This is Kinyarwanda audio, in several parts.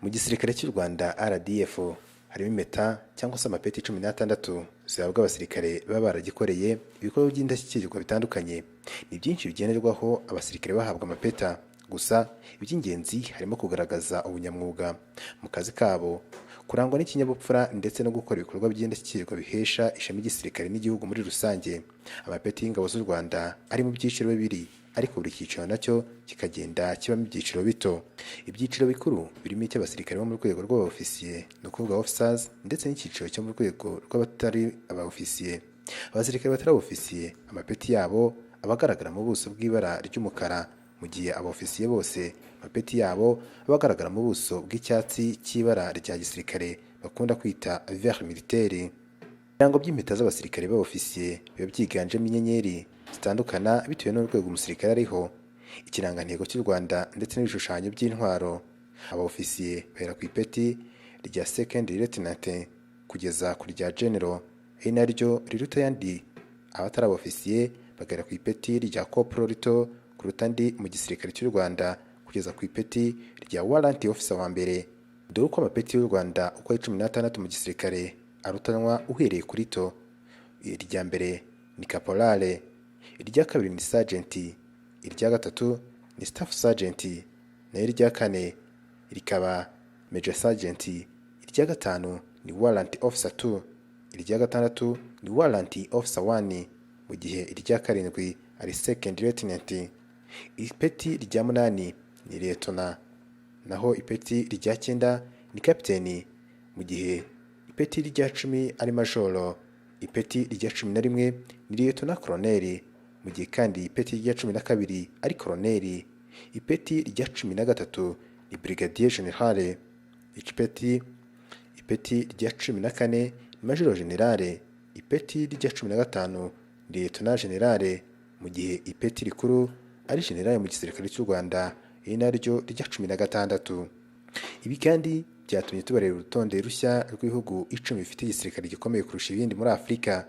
Mu gisirikare cy'u Rwanda RDF harimo impeta cyangwa se amapeti 16 zihabwa abasirikare baba baragikoreye ibikorwa by'indashyikirwa bitandukanye. Ni byinshi bigenerwaho abasirikare bahabwa amapeta, gusa iby'ingenzi harimo kugaragaza ubunyamwuga mu kazi kabo, kurangwa n'ikinyabupfura ndetse no gukora ibikorwa by'indashyikirwa bihesha ishema igisirikare n'igihugu muri rusange. Amapeti y'ingabo z'u Rwanda ari mu byiciro bibiri, ariko buri cyiciro nacyo kikagenda kibamo ibyiciro bito. Ibyiciro bikuru birimo icy'abasirikare bo mu rwego rw'abofisiye, ni ukuvuga officers, ndetse n'icyiciro cyo mu rwego rw'abatari abaofisiye. Abasirikare batari abofisiye amapeti yabo aba agaragara mu buso bw'ibara ry'umukara, mu gihe abofisiye bose amapeti yabo aba agaragara mu buso bw'icyatsi cy'ibara rya gisirikare bakunda kwita vert militaire. Ibirango by'impeta z'abasirikare b'abofisiye biba byiganjemo inyenyeri zitandukana bitewe n'urwego umusirikare ariho, ikirangantego cy'u Rwanda ndetse n'ibishushanyo by'intwaro. Abofisiye bahera ku ipeti rya second lieutenant kugeza ku rya general, ari naryo riruta ayandi. Abatari abofisiye bagera ku ipeti rya corporal rito kuruta andi mu gisirikare cy'u Rwanda kugeza ku ipeti rya warrant officer wa mbere. Dore uko amapeti y'u Rwanda uko ari 16 mu gisirikare arutanwa uhereye kuri to. Irya mbere ni caporal, irya kabiri ni sergeant, irya gatatu ni staff sergeant, naho irya kane rikaba major sergeant, irya gatanu ni warrant officer 2, irya gatandatu ni warrant officer 1, mu gihe irya karindwi ari second lieutenant. Ipeti rya munani ni lieutenant, naho ipeti rya cyenda ni captain, mu gihe ipeti rya 10 ari majoro. Ipeti rya 11 ni lieutenant colonel, mu gihe kandi ipeti rya 12 ari colonel. Ipeti rya 13 ni brigadier general. Ipeti rya 14 ni major general. Ipeti rya 15 ni lieutenant general, mu gihe ipeti rikuru ari general mu gisirikare cy'u Rwanda, iri naryo rya 16. Ibi kandi byatumye tubareba urutonde rushya rw'ibihugu 10 bifite igisirikare gikomeye kurusha ibindi muri Afurika.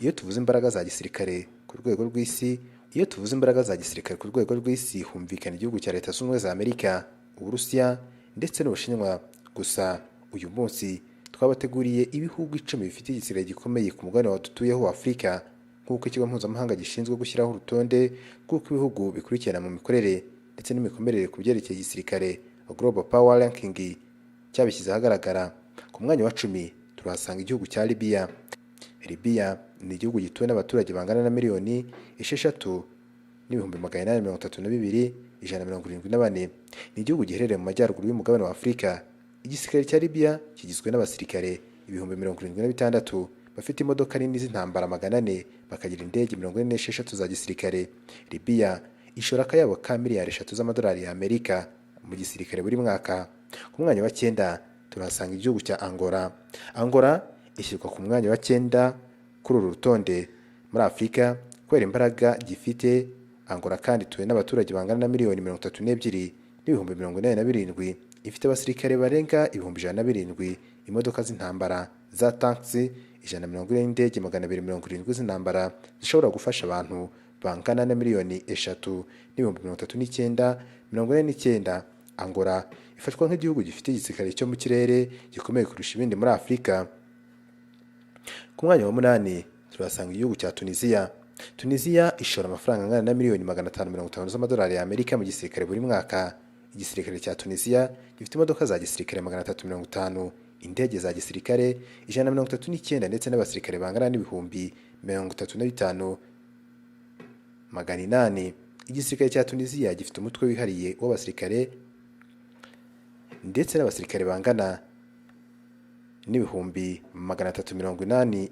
Iyo tuvuze imbaraga za gisirikare ku rwego rw'isi, iyo tuvuze imbaraga za gisirikare ku rwego rw'isi, humvikana igihugu cya Leta Zunze Ubumwe za Amerika, Uburusiya ndetse n'Ubushinwa. Gusa uyu munsi twabateguriye ibihugu 10 bifite igisirikare gikomeye ku mugabane wa dutuyeho wa Afurika, nk'uko ikigo mpuzamahanga gishinzwe gushyiraho urutonde rw'uko ibihugu bikurikirana mu mikorere ndetse n'imikomerere ku byerekeye igisirikare, Global Power Ranking, cyabishyize ahagaragara. Ku mwanya wa 10 turahasanga igihugu cya Libya. Libya ni igihugu gituwe n'abaturage bangana na 6,832,174. Ni igihugu giherereye mu majyaruguru y'umugabane wa Afurika. Igisirikare cya Libya kigizwe n'abasirikare 76,000 bafite imodoka nini z'intambara 400, bakagira indege 46 za gisirikare. Libya ishora akayabo ka miliyari 3 z'amadolari y'Amerika mu gisirikare buri mwaka. Ku mwanya wa cyenda turahasanga igihugu cya Angola. Angola ishyirwa ku mwanya wa cyenda kuri uru rutonde muri Afurika kubera imbaraga gifite. Angola kandi ituwe n'abaturage bangana na 32,087,000. Ifite abasirikare barenga 107,000, imodoka z'intambara za tanks 140 n'indege 270 z'intambara zishobora gufasha abantu bangana na 3,039,049. Angola ifatwa nk'igihugu gifite igisirikare cyo mu kirere gikomeye kurusha ibindi muri Afurika. Ku mwanya wa munani turahasanga igihugu cya Tunisia. Tunisia ishora amafaranga angana na miliyoni 550 z'amadolari y'Amerika mu gisirikare buri mwaka. Igisirikare cya Tunisia gifite imodoka za gisirikare 350, indege za gisirikare 139 ndetse n'abasirikare bangana n'35,800. Igisirikare cya Tunisia gifite umutwe wihariye w'abasirikare ndetse n'abasirikare bangana n'380,000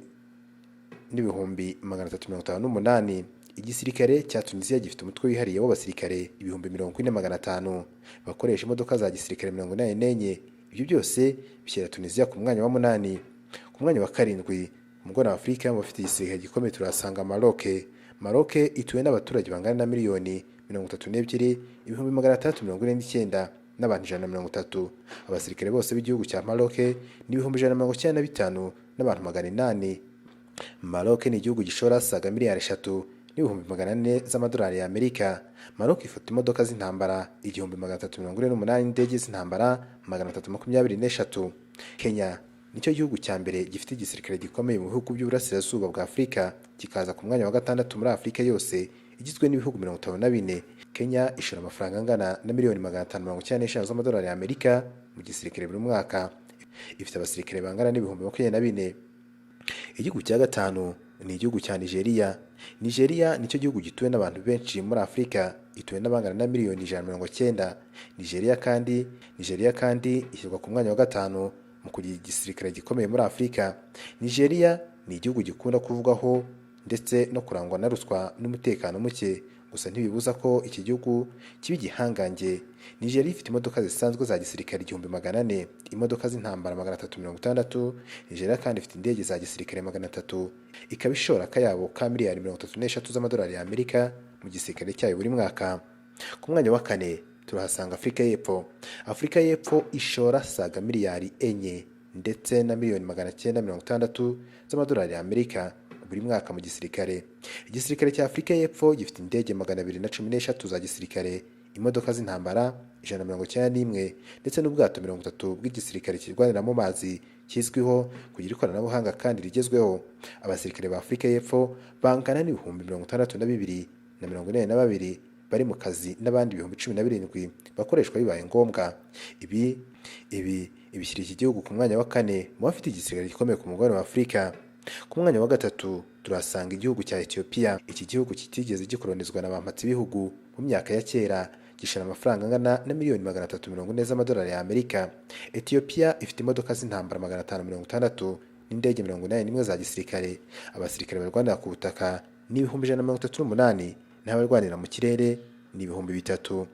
n'358,000. Igisirikare cya Tunisia gifite umutwe wihariye w'abasirikare 40,500 bakoresha imodoka za gisirikare 84. Ibyo byose bishyira Tunisia ku mwanya wa munani. Ku mwanya wa karindwi umugabane wa Afurika mu bafite igisirikare gikomeye turahasanga Maroc. Maroc ituwe n'abaturage bangana na 32,649,130 n'abantu 130. Abasirikare bose b'igihugu cya Maroc ni 195,800 n'abantu. Maroc ni igihugu gishora saga miliyari 3 n'ibihumbi 400 z'amadolari y'Amerika. Maroc ifite imodoka z'intambara 1348, indege z'intambara 323. Kenya nicyo gihugu cya mbere gifite igisirikare gikomeye mu bihugu by'uburasirazuba bwa Afurika, kikaza ku mwanya wa gatandatu muri Afurika yose igizwe n'ibihugu 54. Kenya ishora amafaranga angana na miliyoni 595 z'amadolari y'Amerika mu gisirikare buri mwaka. Ifite abasirikare bangana n'ibihumbi 24. Igihugu cya gatanu ni igihugu cya Nigeria. Nigeria nicyo gihugu gituwe n'abantu benshi muri Afurika, ituwe n'abangana na miliyoni 190. Nigeria kandi ishyirwa ku mwanya wa gatanu mu kugira igisirikare gikomeye muri Afurika. Nigeria ni igihugu gikunda kuvugwaho ndetse no kurangwa na ruswa n'umutekano muke, gusa ntibibuza ko iki gihugu kiba igihangange. Nigeria ifite imodoka zisanzwe za gisirikare 1400, imodoka z'intambara 360. Nigeria kandi ifite indege za gisirikare 300, ikaba ishora akayabo ka miliyari 33 z'amadolari y'Amerika mu gisirikare cyayo buri mwaka. Ku mwanya wa kane turahasanga Afurika y'Epfo. Afurika y'Epfo ishora saga miliyari 4 ndetse na miliyoni 960 z'amadolari y'Amerika buri mwaka mu gisirikare. Igisirikare cya Afurika y'Epfo gifite indege 213 za gisirikare, imodoka z'intambara 191 ndetse n'ubwato 30 bw'igisirikare kirwanira mu mazi kizwiho kugira ikoranabuhanga kandi rigezweho. Abasirikare ba Afurika y'Epfo bangana n'ibihumbi 62 na 42 bari mu kazi n'abandi 17,000 bakoreshwa bibaye ngombwa. Ibi ibishyira iki gihugu ku mwanya wa kane mu bafite igisirikare gikomeye ku mugabane wa Afurika. Ku mwanya wa gatatu turahasanga igihugu cya Ethiopia. Iki gihugu kitigeze gikolonizwa na ba mpatsibihugu mu myaka ya kera, gishora amafaranga angana na miliyoni 340 z'amadolari y'Amerika. Ethiopia ifite imodoka z'intambara 560 n'indege 81 za gisirikare. Abasirikare barwanira ku butaka ni 138,000, naho abarwanira mu kirere ni 3000.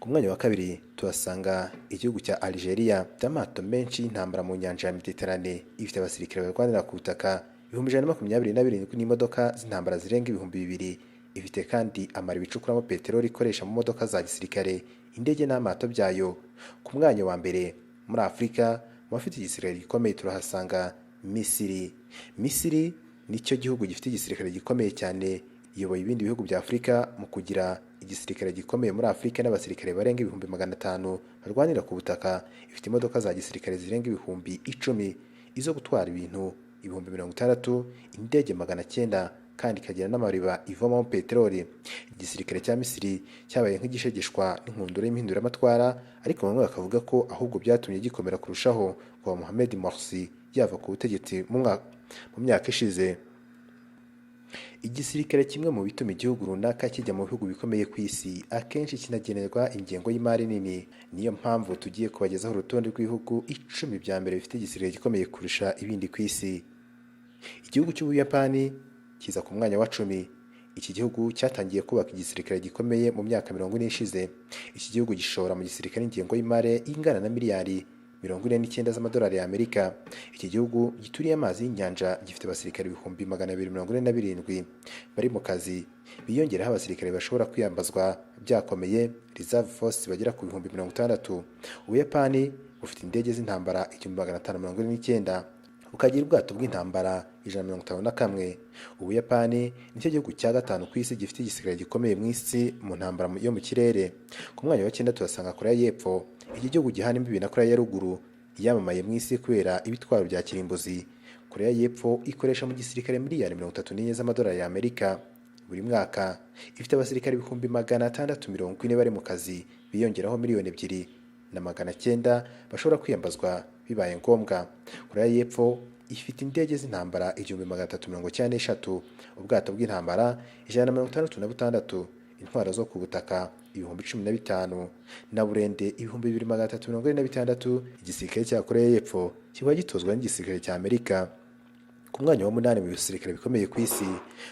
Ku mwanya wa kabiri tuhasanga igihugu cya Algeria, gifite amato menshi y'intambara mu nyanja ya Mediterane. Ifite abasirikare barwanira ku butaka 127,000 n'imodoka z'intambara zirenga 2000. Ifite kandi amariba icukuramo peteroli ikoresha mu modoka za gisirikare, indege n'amato byayo. Ku mwanya wa mbere muri Afurika mu bafite igisirikare gikomeye turahasanga Misiri. Misiri nicyo gihugu gifite igisirikare gikomeye cyane, iyoboye ibindi bihugu bya Afurika mu kugira igisirikare gikomeye muri Afurika n'abasirikare barenga 500,000 barwanira ku butaka. Ifite imodoka za gisirikare zirenga 10,000, izo gutwara ibintu 60,000, indege 900, kandi ikagira n'amariba ivomamo peteroli. Igisirikare cya Misiri cyabaye nk'igishegeshwa n'inkundura y'impinduramatwara, ariko bamwe bakavuga ko ahubwo byatumye gikomera kurushaho kuva Mohamed Morsi yava ku butegetsi mu myaka ishize. Igisirikare kimwe mu bituma igihugu runaka kijya mu bihugu bikomeye ku isi, akenshi kinagenerwa ingengo y'imari nini. Niyo mpamvu tugiye kubagezaho urutonde rw'ibihugu 10 bya mbere bifite igisirikare gikomeye kurusha ibindi ku isi. Igihugu cy'Ubuyapani kiza ku mwanya wa 10. Iki gihugu cyatangiye kubaka igisirikare gikomeye mu myaka 40 ishize. Iki gihugu gishora mu gisirikare ingengo y'imari ingana na miliyari 49 z'amadolari y'Amerika. Iki gihugu gituriye amazi y'inyanja gifite abasirikare 247,000 bari mu kazi, biyongeraho abasirikare bashobora kwiyambazwa byakomeye reserve force bagera ku 60,000. Ubuyapani bufite indege z'intambara 1549, bukagira ubwato bw'intambara 151. Ubuyapani nicyo gihugu cya gatanu ku isi gifite igisirikare gikomeye mu isi mu ntambara yo mu kirere. Ku mwanya wa 9 tuhasanga Korea y'Epfo. Iki gihugu gihana imbibi na Korea ya Ruguru yamamaye mu isi kubera ibitwaro bya kirimbuzi. Korea y'Epfo ikoresha mu gisirikare miliyari 34 z'amadolari y'Amerika buri mwaka. Ifite abasirikare 640,000 bari mu kazi, biyongeraho 2,900,000 bashobora kwiyambazwa bibaye ngombwa. Korea y'Epfo ifite indege z'intambara 1393, ubwato bw'intambara 166, intwaro zo ku butaka 15,000 na burende 2346. Igisirikare cya Korea y'Epfo kiba gitozwa n'igisirikare cya Amerika. Ku mwanya wa 8 mu bisirikare bikomeye ku isi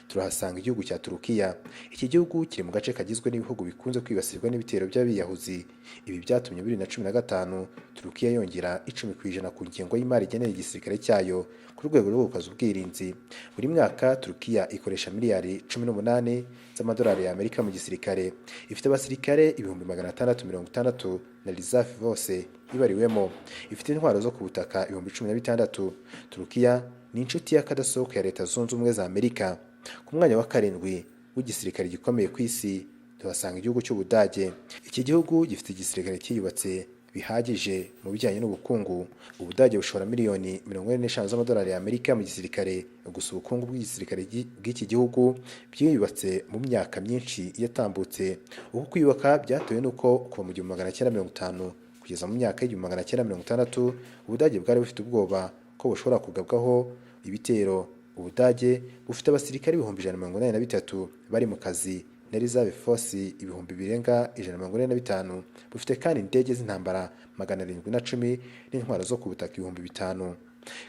turahasanga igihugu cya Turukiya. Iki gihugu kiri mu gace kagizwe n'ibihugu bikunze kwibasirwa n'ibitero by'abiyahuzi. Ibi byatumye 2015 Turukiya yongera 10% ku ngengo y'imari igenera igisirikare cyayo ku rwego rwo gukaza ubwirinzi. Buri mwaka Turukiya ikoresha miliyari 18 z'amadolari y'Amerika mu gisirikare. Ifite abasirikare 660,000 na reserve bose ibariwemo. Ifite intwaro zo ku butaka 16,000. Turukiya ni inshuti y'akadasohoka ya Leta Zunze Ubumwe za Amerika. Ku mwanya wa 7 w'igisirikare gikomeye ku isi tuhasanga igihugu cy'Ubudage. Iki gihugu gifite igisirikare cyiyubatse bihagije mu bijyanye n'ubukungu. Ubudage bushora miliyoni 45 z'amadolari y'Amerika mu gisirikare. Gusa ubukungu bw'igisirikare bw'iki gihugu bwiyubatse mu myaka myinshi yatambutse. Uku kwiyubaka byatewe n'uko kuva mu 1950 kugeza mu myaka y'1960 Ubudage bwari bufite ubwoba ko bushobora kugabwaho ibitero. Ubudage bufite abasirikare 183,000 bari mu kazi na reserve force ibihumbi birenga 145. Bufite kandi indege z'intambara 710 n'intwaro zo ku butaka 5000.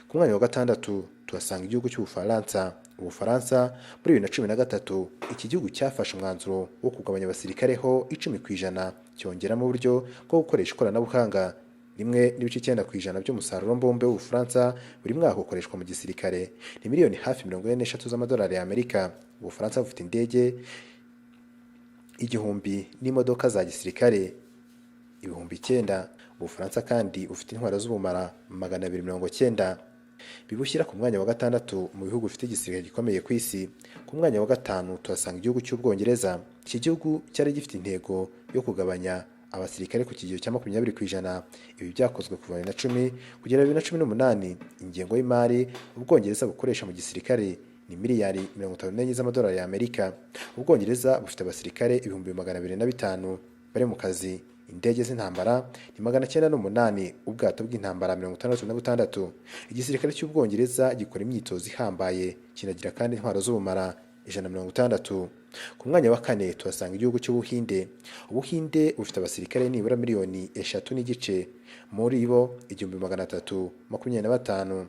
Ku mwanya wa gatandatu tuhasanga igihugu cy'Ubufaransa. Ubufaransa muri 2013 iki gihugu cyafashe umwanzuro wo kugabanya abasirikare ho 10%, cyongeramo uburyo bwo gukoresha ikoranabuhanga. 1.9% by'umusaruro mbumbe w'Ubufaransa buri mwaka ukoreshwa mu gisirikare, ni miliyoni hafi 43 z'amadolari y'Amerika. Ubufaransa bufite indege 1000 n'imodoka za gisirikare 9000. Ubufaransa kandi bufite intwaro z'ubumara 290, bibushyira ku mwanya wa gatandatu mu bihugu bifite igisirikare gikomeye ku isi. Ku mwanya wa gatanu tuhasanga igihugu cy'Ubwongereza. Iki gihugu cyari gifite intego yo kugabanya abasirikare ku kigero cya 20%. Ibi byakozwe kuva 2010 kugera 2018. Ingengo y'imari Ubwongereza bukoresha mu gisirikare ni miliyari 54 z'amadolari y'Amerika. Ubwongereza bufite abasirikare 205,000 bari mu kazi, indege z'intambara ni 908, ubwato bw'intambara 66. Igisirikare cy'Ubwongereza gikora imyitozo ihambaye, kinagira kandi intwaro z'ubumara 160. Ku mwanya wa kane tuhasanga igihugu cy'Ubuhinde. Ubuhinde bufite abasirikare nibura miliyoni 3.5, muri bo 1,325,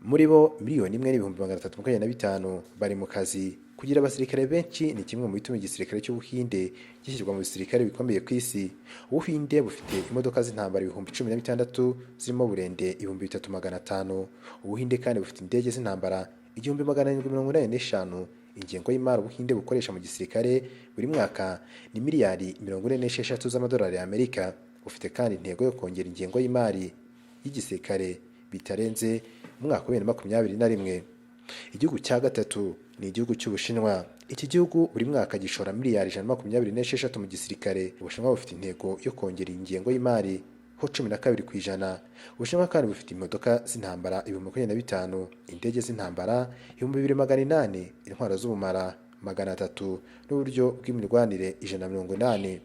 muri bo 1,325,000 bari mu kazi. Kugira abasirikare benshi ni kimwe mu bituma igisirikare cy'Ubuhinde gishyirwa mu bisirikare bikomeye ku isi. Ubuhinde bufite imodoka z'intambara 16,000 zirimo burende 3,500. Ubuhinde kandi bufite indege z'intambara 1,785. Ingengo y'imari Ubuhinde bukoresha mu gisirikare buri mwaka ni miliyari 46 z'amadolari y'Amerika. Bufite kandi intego yo kongera ingengo y'imari y'igisirikare bitarenze mu mwaka wa 2021. Igihugu cya gatatu ni igihugu cy'Ubushinwa. Iki gihugu buri mwaka gishora miliyari 126 mu gisirikare. Ubushinwa bufite intego yo kongera ingengo y'imari ho 12%. Ubushinwa kandi bufite imodoka z'intambara 25,000, indege z'intambara 2,800, intwaro z'ubumara 300 n'uburyo bw'imirwanire 180.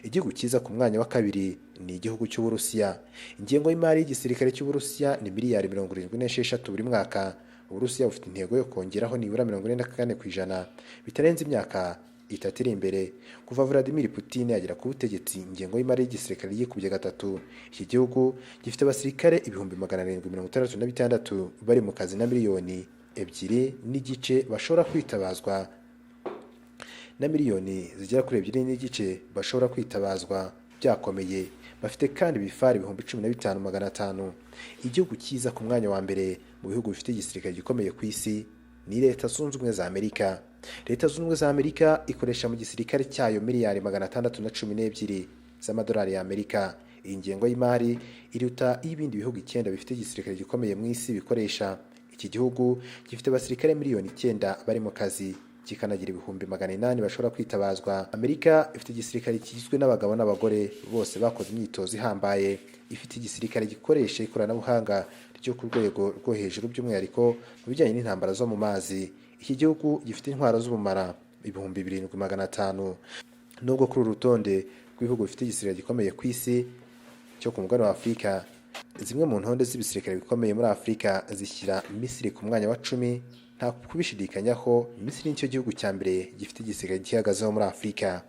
Igihugu cyiza ku mwanya wa kabiri ni igihugu cy'Uburusiya. Ingengo y'imari y'igisirikare cy'Uburusiya ni miliyari 76 buri mwaka. Uburusiya bufite intego yo kongeraho nibura 44% bitarenze imyaka 3 iri imbere. Kuva Vladimir Putin yagera ku butegetsi, ingengo y'imari y'igisirikare yikubye gatatu. Iki gihugu gifite abasirikare 766,000 bari mu kazi na miliyoni 2.5 bashobora kwitabazwa na miliyoni zigera kuri 2.5 bashobora kwitabazwa byakomeye. Bafite kandi ibifari 15,500. Igihugu cyiza ku mwanya wa mbere mu bihugu bifite igisirikare gikomeye ku isi ni Leta Zunze Ubumwe za Amerika. Leta Zunze Ubumwe za Amerika ikoresha mu gisirikare cyayo miliyari 612 z'amadolari y'Amerika. Iyi ngengo y'imari iruta iy'ibindi bihugu 9 bifite igisirikare gikomeye mu isi bikoresha. Iki gihugu gifite abasirikare miliyoni 9 bari mu kazi, kikanagira 800,000 bashobora kwitabazwa. Amerika ifite igisirikare kigizwe n'abagabo n'abagore bose bakoze imyitozo ihambaye. Ifite igisirikare gikoresha ikoranabuhanga ryo ku rwego rwo hejuru, by'umwihariko mu bijyanye n'intambara zo mu mazi. Iki gihugu gifite intwaro z'ubumara 7,500. Nubwo kuri uru rutonde rw'ibihugu bifite igisirikare gikomeye ku isi cyo ku mugabane wa Afurika, zimwe mu ntonde z'ibisirikare bikomeye muri Afurika zishyira Misiri ku mwanya wa 10. Nta kubishidikanyaho, Misiri nicyo gihugu cya mbere gifite igisirikare gihagazeho muri Afurika.